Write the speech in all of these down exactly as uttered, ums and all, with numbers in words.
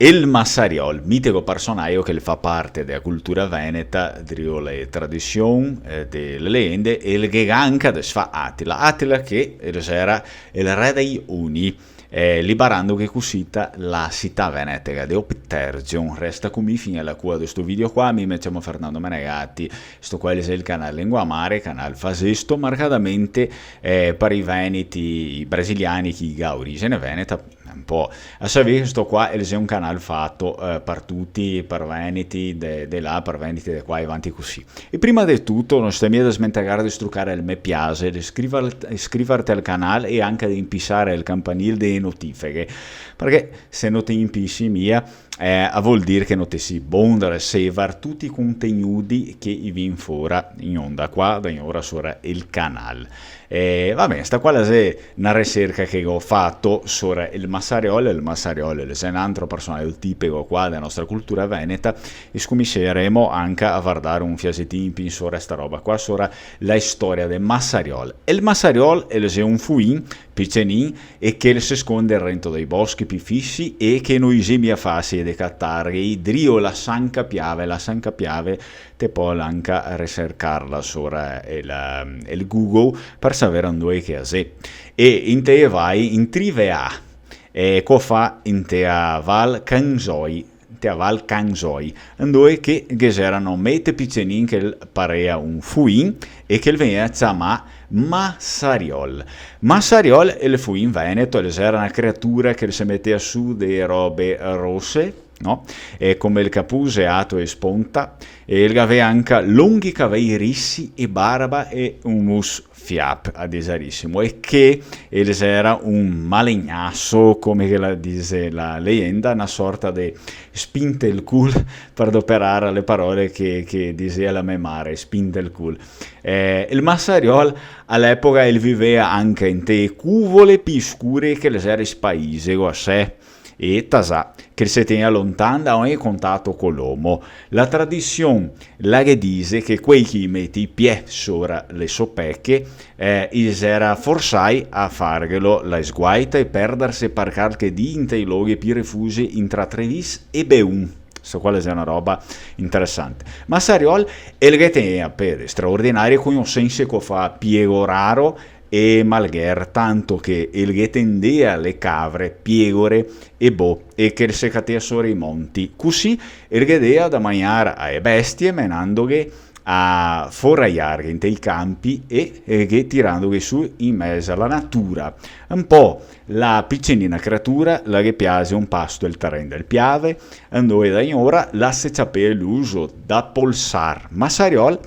El Massariol, mitico personajo che el fa parte dea cultura veneta, drio le tradision, eh, de le leende, e el ghe ga anca desfà Atila. Atila che el xera el re dei Uni, eh, liberandoghe cusita la cità venetega de Opitergium. Resta co mi fin a la cua de sto video qua, mi me ciamo Fernando Menegatti, sto qua el xe el canal Lengua Amare, canal fasesto, marcadamente, eh, par i veneti, i brasiliani, che i ga origine veneta, un po'. A savè che sto qua el xe un canal fato, eh, par tuti, par veneti de, de là, par veneti de qua e vanti cusì. E prima de tuto, no sta mia desmentegar de strucar el me piaxe, de scrivar-, scrivarte al canal e anca de inpisar el campanil de notifeghe, parché se no te inpisi mia, eh, a vol dir che no te si bon da recevar tuti i contegnudi che i vien fora in onda qua, da in ora sora el canal. Eh, va ben, sta qua la xe na recerca che go fato sora el Massariol. El Massariol el xe n'antro personajo tipico qua dela nostra cultura veneta, e scominseremo anca a vardar un fiasetin pì in sora sta roba qua, sora la storia del Massariol. El Massariol el xe un fuin picenin e che el se sconde rento dei boschi pì fisi e che no i xe mia fasili de catarghe, drio la Sanca Piave, la Sanca Piave te pol anca recercarla sora el, el Google par saver andoe che a xe. E inte e vai in Trivea, e co fa inte a Val Canzoi, inte a Val Canzoi, andoe che ghe xera un omete picenin che el parea un fuin e che el vegnea ciamà Massariol. Massariol el fuin veneto, el xera na creatura che el se metea su de robe rose, no? E come el capuse ato e sponta, e el gavea anca longhi cavei risi e barba e un mus fiap, a dixarisimo, e che el xera un malegnaso, come che la dixe la leenda, na sorta de spintelcul, par doperar le parole che, che dixea la me mare, spintelcul. Eh, el Massariol a l'epoca el vivea anca inte e cuvole pì scure che le xera spaise, go a sé, e tasà, che el se tegnea lontan da ogni contato co l'omo. La tradision la ghe dixe che quei che i mete i piè sora le so peche, eh, i xera forsai a farghelo la sguaita e perdarse par calche dì inte i loghi pì refusi intra Trevis e Beun. Sto qua xe na roba interesante. Massariol el ghe tegnea par straordinarie cognosense co fa piego raro e malgher, tanto che el ghe tendea le cavre, piegore e bo, e che el se catea sora i monti. Cusì el ghe dea da magnar a e bestie, menandoghe a foraiarghe inte i campi e, e ghe tirandoghe su in mezo a la natura. Un po' la picenina creatura la ghe piaxe un pasto el teren del Piave, andoe da in ora la se ciapea l'uso da polsar. Massariol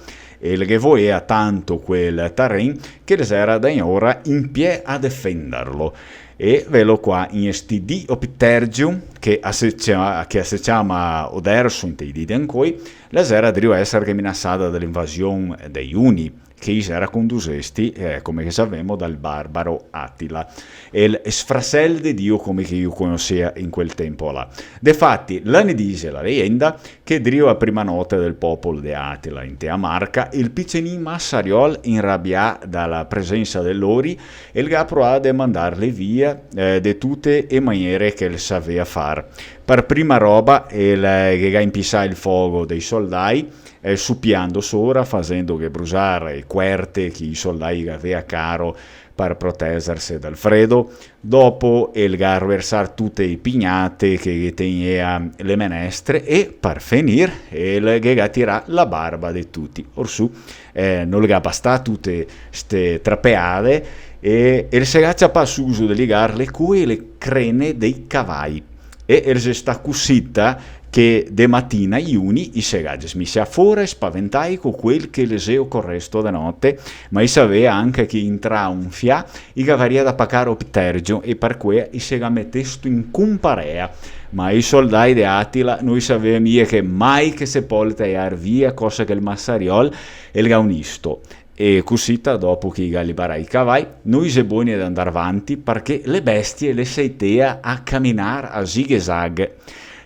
el ghe voea tanto quel teren che el xera da in ora in piè a defenderlo. E velo qua in sti dì Opitergium, che a se cia-, che a se ciama oderso inte i dì de ancoi, la xera drio esarghe minasada da l'invasion dei Uni, che i xera condusesti, eh, come che savemo, dal barbaro Atila, el sfrasel de Dio, come che i lo cognosea in quel tempo là. Defati, la ne dixe la leenda che drio a prima note del popolo de Atila inte a Marca, el picenin Massariol, inrabià da la presensa de lori, el ga proà de mandarle via, eh, de tute e maniere che el savea far. Par prima roba, el, eh, ghe ga inpisà el fogo dei soldai, eh, supiando sora, fasendoghe brusar e cuerte che i soldai gavea caro par protexerse dal fredo. Dopo el ga roversà tute e pignate che, che tegnea le menestre e, par fenir, el ghe ga tirà la barba de tuti. Orsù, eh, no le ga bastà tute ste trapeade e, e el se ga ciapà suso de ligar le coe e le crene dei cavai. E el xe stà cusita che de matina i Uni i se ga desmisià fora e spaventai co quel che el xe ocoresto de note, ma i savea anca che intrà un fià i gavaria da pacar Opitergium e par quea i se ga metesto in comparea. Ma i soldai de Atila no i savea mia che mai che se pol taiar via cosa che el Massariol el ga unisto. E cusita, dopo che i ga liberà i cavai, no i xe boni de andar vanti, parché le bestie le seitea a caminar a zighe-zaghe.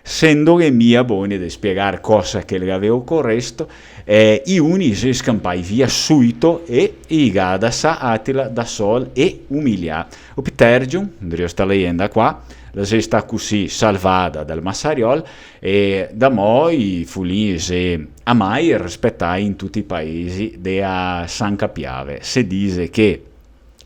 sendoghe mia boni de spiegar cosa che el gavea ocoresto, eh, i uni i xe scanpai via suito e i ga dasà Atila da sol e umilià. O Pitergio, drio sta leyenda qua, la xe sta cusì salvada dal Massariol, e da mo i fulini i xe amai e respetai in tuti i paesi de a San Capiave. Se dixe che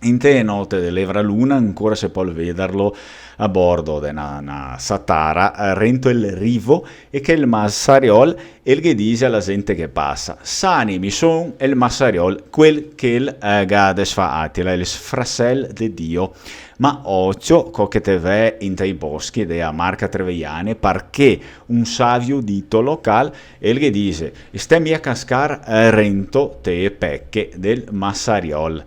inte e note de Levraluna ancora se pol vederlo a bordo de na, na satara, eh, rento el rivo, e che el Massariol el ghe dixe a la zente che pasa: "Sani mi son el Massariol, quel che el, eh, ga desfà Atila, el sfrasel de Dio. Ma ocio co che te vè inte i boschi de a Marca Treveiane, parché un savio dito local el ghe dixe: 'Ste mia cascar, eh, rento te e peche del Massariol.'"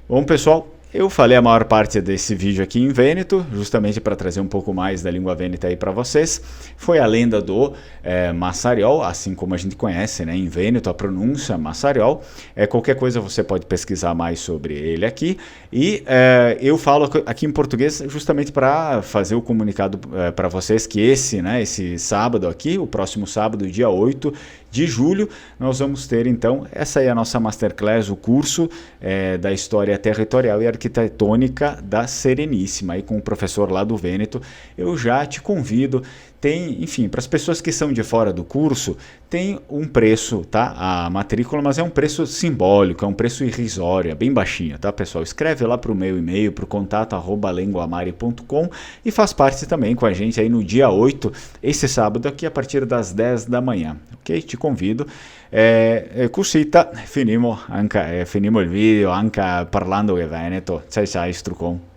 Bom, pessoal, eu falei a maior parte desse vídeo aqui em vêneto, justamente pra trazer um pouco mais da língua vêneta aí pra vocês. Foi a lenda do, eh, Massariol, assim como a gente conhece, né, em vêneto, a pronúncia Massariol. Eh, qualquer coisa você pode pesquisar mais sobre ele aqui. E, eh, eu falo aqui em português justamente pra fazer o comunicado, eh, pra vocês que esse, né, esse sábado aqui, o próximo sábado, dia oito de julho, nós vamos ter, então, essa aí é a nossa masterclass, o curso, eh, da História Territorial e Arquitetônica da Sereníssima, aí com o professor lá do Vêneto. Eu já te convido, tem, enfim, pras pessoas que são de fora do curso, tem um preço, tá? A matrícula, mas é um preço simbólico, é um preço irrisório, é bem baixinho, tá, pessoal? Escreve lá pro meu e-mail, pro contato arroba lenguamari ponto com, e faz parte também com a gente aí no dia oito, esse sábado aqui, a partir das dez da manhã, ok? Te convido. Eh, eh, cusita, finimo anca, eh, finimo el video anca parlando de veneto. Ciao, ciao, strucon.